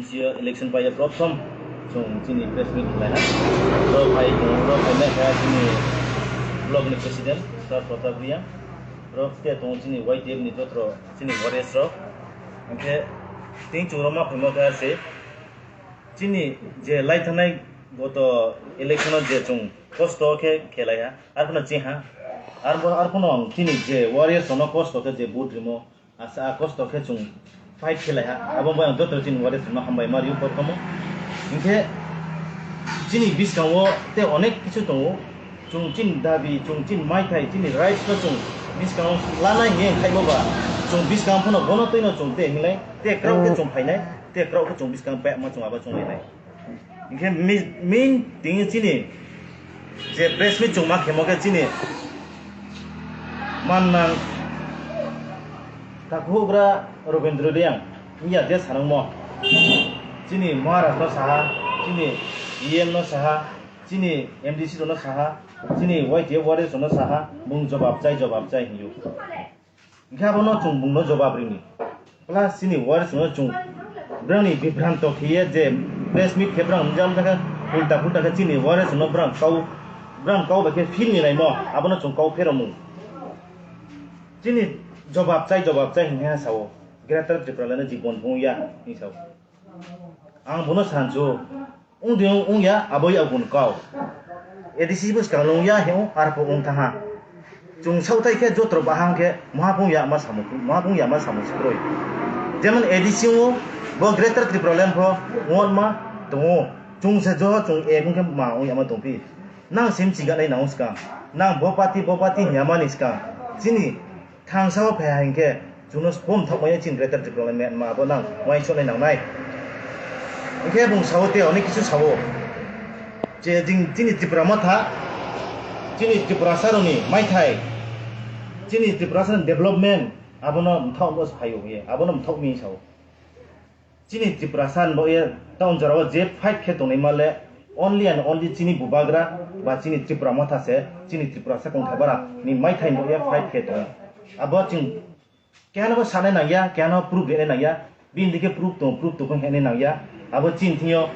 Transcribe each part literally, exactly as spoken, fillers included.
Election paiya prothom chwng chini press meet khlaiha. Ro phai tongo, ro phainai kha chini block ni president Sir Pratap Reang. Ro khe tongo chini Y T F ni jotro chini warriors rok. Hinkhe tini chwng ro ma phaimo kha se chini je lai thanai goto election o je chwng kosto khe khelaiha, arphano chengha. Arbo, arphano ang chini je warriors rokno kosto khe je vote rimo, asa kosto khe chwng fight khelaiha. Abo bai ang joto chini warriors rokno hambai ma rw kothoma. Hinkhe chini bwskango tei onek kichu tongo. Chwng chini dabi, chwng chini maithai, chini rights no chwng bwskango lanai hinwi khaimo ba, chwng bwskang phano bono twino chwng tei hinlai, tei kwrwk khe chwng phainai, tei kwrwk khe chwng bwskang payakma chwng abo chwng lainai. Hinkhe mi-, main tini chini je press meet chwng ma khemo khe chini mannang takhugra Robindra Reang wngya je sanangmo. Chini Maharaj no saha, chini E M no saha, chini M D C rokno saha, chini Y T F warriors rokno saha, bung jobab chai, jobab chai hinyo. Hinkhe abono chwng bungno jobab rini. Plus chini warriors rokno chwng brangni bibranto khiye je press meet khe brang jam jakha ulta pulta khe chini warriors rokno brang kau, brang kau bai khe feel ni naimo, abono chwng kau pheromung. Chini jobab chai, jobab chai hinkhe sao. Greater Tripura lano jibon bung ya hinwi sao. Ang bono sansu, wng di wng ya, abo ya gun kau. A D C bwskang wng ya, he wng, arphuh wng thaha. Chwng sauthai khe jotro bahang khe, maha phung ya ma samung, maha phung ya ma samung sikroi. Jemon A D C wng, bo Greater Tripura Land pho, wng ma tongo. Chwng se joho chwng ek wng khe ma wng ya ma tongphi. Nang sim chiganai nang wng skang. Nang bo party, bo party hiya mani skang. Chini Thangsa o phaiha hinkhe chwngno bumthokmaya chini Greater Tripura Land ma abo nang uaingsuknai nangnai. Hinkhe bung sao tei onek kisu sao. Je jing chini Tripura Motha, chini Tripurasarokni maithai, chini Tripurasarokni development abono mthok phaio hiye, abono mthok mi sao. Chini Tiprasa ni bagwi town jorao je fight khe tongnaima le only and only chini bubagra ba chini Tripura Motha se, chini Tiprasa kongthaibara ni maithai ni bagwi fight khe tongo. Abo chwng kehano bo sanai nangya, kehano proof rwnai nangya, bini dikhe proof tongo, proof tongkhe hwnwi nangya. Abo chini thwngyo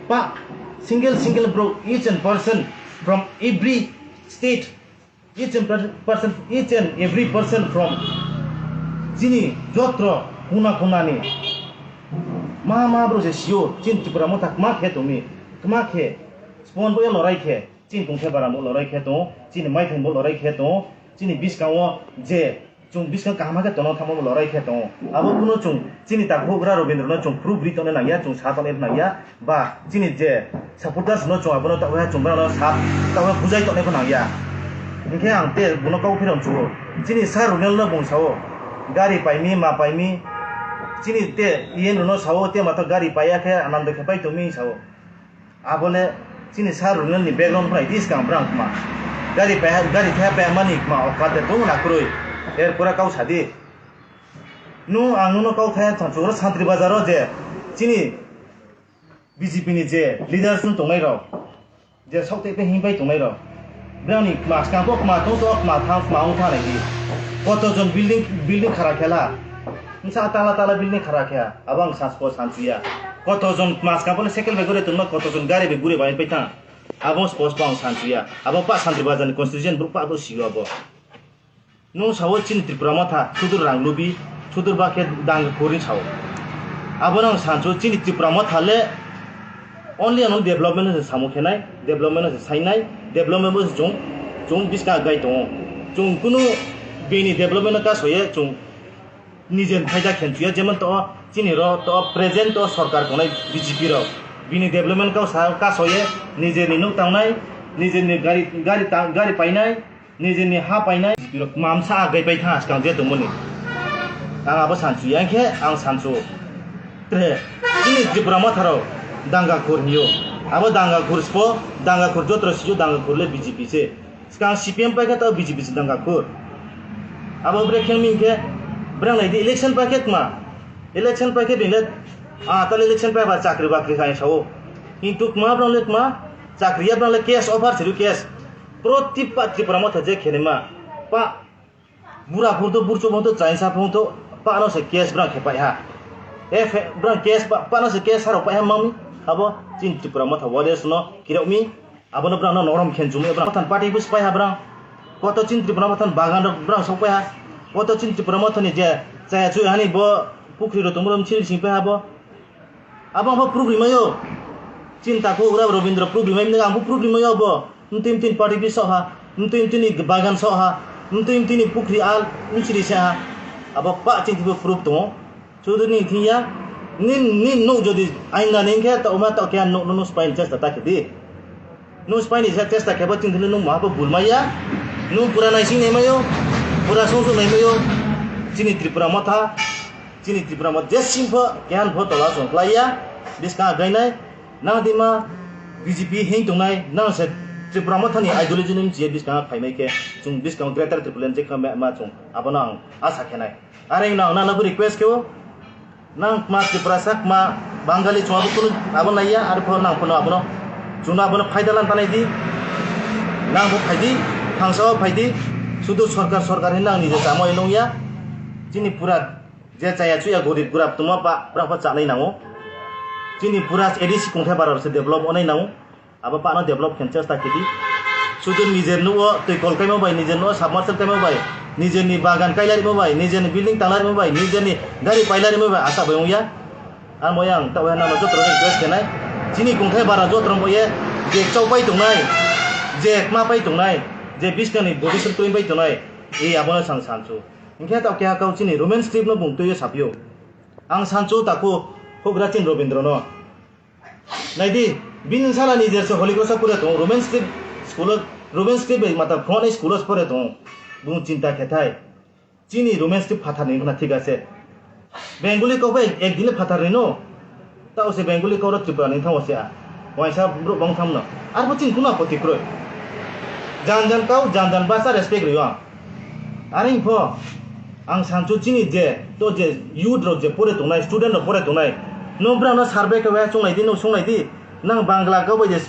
pa single single bro, each and person from every state, each and per-, person, each and every person from chini jotro kuna kuna ni ma ma bro se sio, chini Tripura Motha kma khe tongni, kma khe spon bo lorai khe, chini kongthe bara bo lorai khe tongo, chini maithai bo lorai khe tongo, chini bwskango je chwng bwskang kaham khe tono thangma bo lorai khe tongo. Abo kunu chwng chini takhugra Robindra no chwng proof ri tongna nangya, chwng sa tongna nangya. Ba chini je supporters no chwng abono tauha chwng bono sa tauha bujai tongnai pho nangya. Hinkhe ang tei bono kau phirong chuo. Chini Sir Runel no bung sao, gari paimi ma paimi. Chini tei yen no sao, tei mato gari paiya khe anando khe pai tongmi sao. Abole chini Sir Runel ni background phai dis kang brang kma. Gari paiha, gari thaiha paiha mani kma okate tung na kroi. Er pura kau sadi. Nu ang nuno kau thaiha chwng chuo Santri Bazar o je chini B J P ni je leaders wng tongnai rok, je sok tei tei himpai tongnai rok, brani kma skang bo kma tong to, kma thang, kma wng thang nai di. Koto jon building, building khara khela, wngsa tala tala building khara khe, abo ang sansko sansuya. Koto jon kma skang bo cycle bai gure tongma, koto jon gari bai gure bai pai thang, abo spos ang sansuya. Abo pa Santri Bazar ni constitution bro pa bo sio abo. Nung sao chini Tripura Motha, sudur rang lubi, sudur ba khe dang khuri sao. Abo nang sancho chini Tripura Motha le only ano development se samo khenai, development se sainai, development bo chung, chung biska gai tongo. Chung kunu bini development ka soye chung nije phaida khenchuya, jemon to chini ro to present to sorkar konai B J P rok. Bini development ka sa, ka soye nije ni nuk tangnai, nije ni gari, gari ta-, gari painai, nijini ha painai, B J P rok mamsa agai pai thang askang je tongmani. Ang abo sansu, yang khe ang sansu. Tre, chini Tripura Motha rok danga khur hiyo. Abo danga khur spo, danga khur jotro siyo, danga khur le B J P se. Skang C P M pai khe to B J P se danga khur. Abo bre khe min khe, brang lai di election pai khe kma. Election pai khe bini le, ah, tal election pai ba chakri bakri khai sao. Kintu kma brang le kma, chakri ya brang le cash offer siru cash. Proti pa Tripura Motha je khenima pa bura phung to, burchuk phung to, chainsa phung to, pa no se case brang khe pai ha. F, brang case pa, pano se case harok pai ha mami. Abo chin Tripura Motha warriors no kirok mi. Abono brang no norom khen chumui brang than party bus pai ha brang. Koto chin Tripura Motha ni bagan rok brang sok pai ha. Koto chin Tripura Motha ni je chaya chui hani bo pukri ro tumrom chil sing pai ha bo. Abo ang bo proof rimayo. Chin takhuk ura Robindra proof rimai mnega ang bo proof rimayo bo. Mtui mtui ni party office sok ha, mtui mtui ni bagan sok ha, mtui mtui ni pukri al, mchiri se ha. Abo pa chin thibo proof tongo. Sudut ni thing ya, nin, nin nuk jodi aina ning khe ta uma ta kya nuk nuk spine chesta ta khedi. Nuk spine se chesta khebo chin thini nuk maha bo bulmaya. Nuk pura naising naimayo, pura sung sung naimayo. Chini Tripura Motha, chini Tripura Motha je simpho kehan pho tola song klaiya. Biskang againai, nang dima B J P hing tongnai, nang se Tripura Motha ni ideology ni mchiye biskang phaimai khe, chung biskang Greater Tripura je kha ma, ma chung, abono ang asa khenai. Are nang nang nang request khe o, nang ma Tripura sak ma Bangali chung abo kunu abo naiya, are pho nang phono abono, chung abono phaida lan tanai di, nang bo phaidi, thangsa o phaidi, sudu sorkar sorkar hin nang nije chamo elong ya, chini pura je chaya chuya gorib gurab tuma pa, bra pha chanai nango, chini pura A D C kungthai bara se develop onai nango. Abo pano develop khen chesta khedi. Sudu nijer nugo twi kol kaimo bai, nijer nugo submersible kaimo bai, nijer ni bagan kailai rimo bai, nijer ni building tanglai rimo bai, nijer ni gari pailai rimo bai, asa bai wngya. Amo yang ta wngya nang joto request khenai. Chini kungthai bara joto rong ye je chau pai tongnai, je kma pai tongnai, je biskang ni bobiswt twi pai tongnai. E abono sang sanchu. Hingkhe ta kya kau chini Roman script no bung twi sapyo. Ang sanchu taku hugra chin Robindra no. Naidi, bini sala ni jerse Holy Cross pore tong, Roman script school, Roman script bai mata phone school pore tong. Bung chinta khe thai. Chini Roman script phathar ni na thik ase. Bengali kok bai ek dile phathar ni no. Ta ose Bengali kok ro Tripura ni thang ose a. Waisa bro bang tham no. Ar bo chin kuna poti kroi. Jan jan kau, jan jan basa respect riyo ang. Are pho, ang sanchu chini je, to je youth rok je pore tongnai, student rok pore tongnai, no brang no survey khe chung nai di, no sung nai di, nang Bangla kau bai je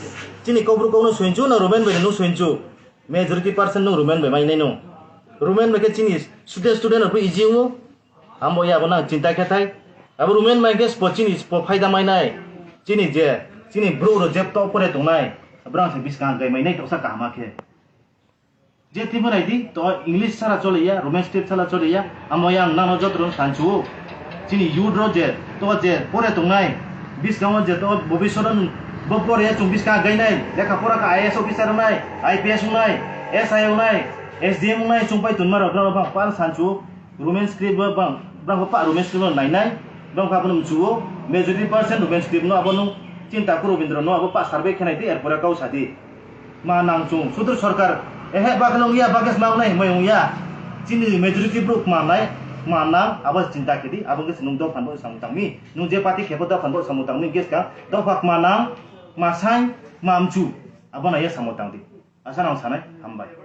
chini kok bru kok no suinchu, na Roman bai no suinchu, majority percent no Roman bai mai nai no, Roman bai khe chini student, student rok easy wngo, amo ya bo nang chinta khe thai, abo Roman bai khe spo chini spo phaida mai nai, chini je, chini bru rok je to pore tongnai, brang se biskang gai mai nai toksa kaham khe. Je twibo nai di, to English sara choliya, Roman script sara choliya, amo yang nang no joto rok sanchu. Chini youth rok je, to je pore tongnai, biskango je to bobiswt bo pore ya chung biskang gainai, lekha pora kha I A S officer wngnai, I P S wngnai, S I wngnai, S D M wngnai, chung pai tonma rok no bang pan sanchu. Roman script bo bang, bang pa Roman script no nainai, bang pa bono mchuo, majority percent Roman script no abo nung chinta kuro Robindra no abo pa survey khenai di, erpore kau sadi. Ma nang chung, sudur sorkar, ehe, bakhe nung ya, bakhe ma nai, himai ung ya. Chini majority bro ma nai, ma nang, abo chinta kedi, abo khe nung dophan bo samung tangmi. Nung je party khepo dophan bo samung tangmi, ges ka, dopha ma nang, ma sai, ma mchu. Abo na ya samung tangdi. Asa nang sanai, hambai.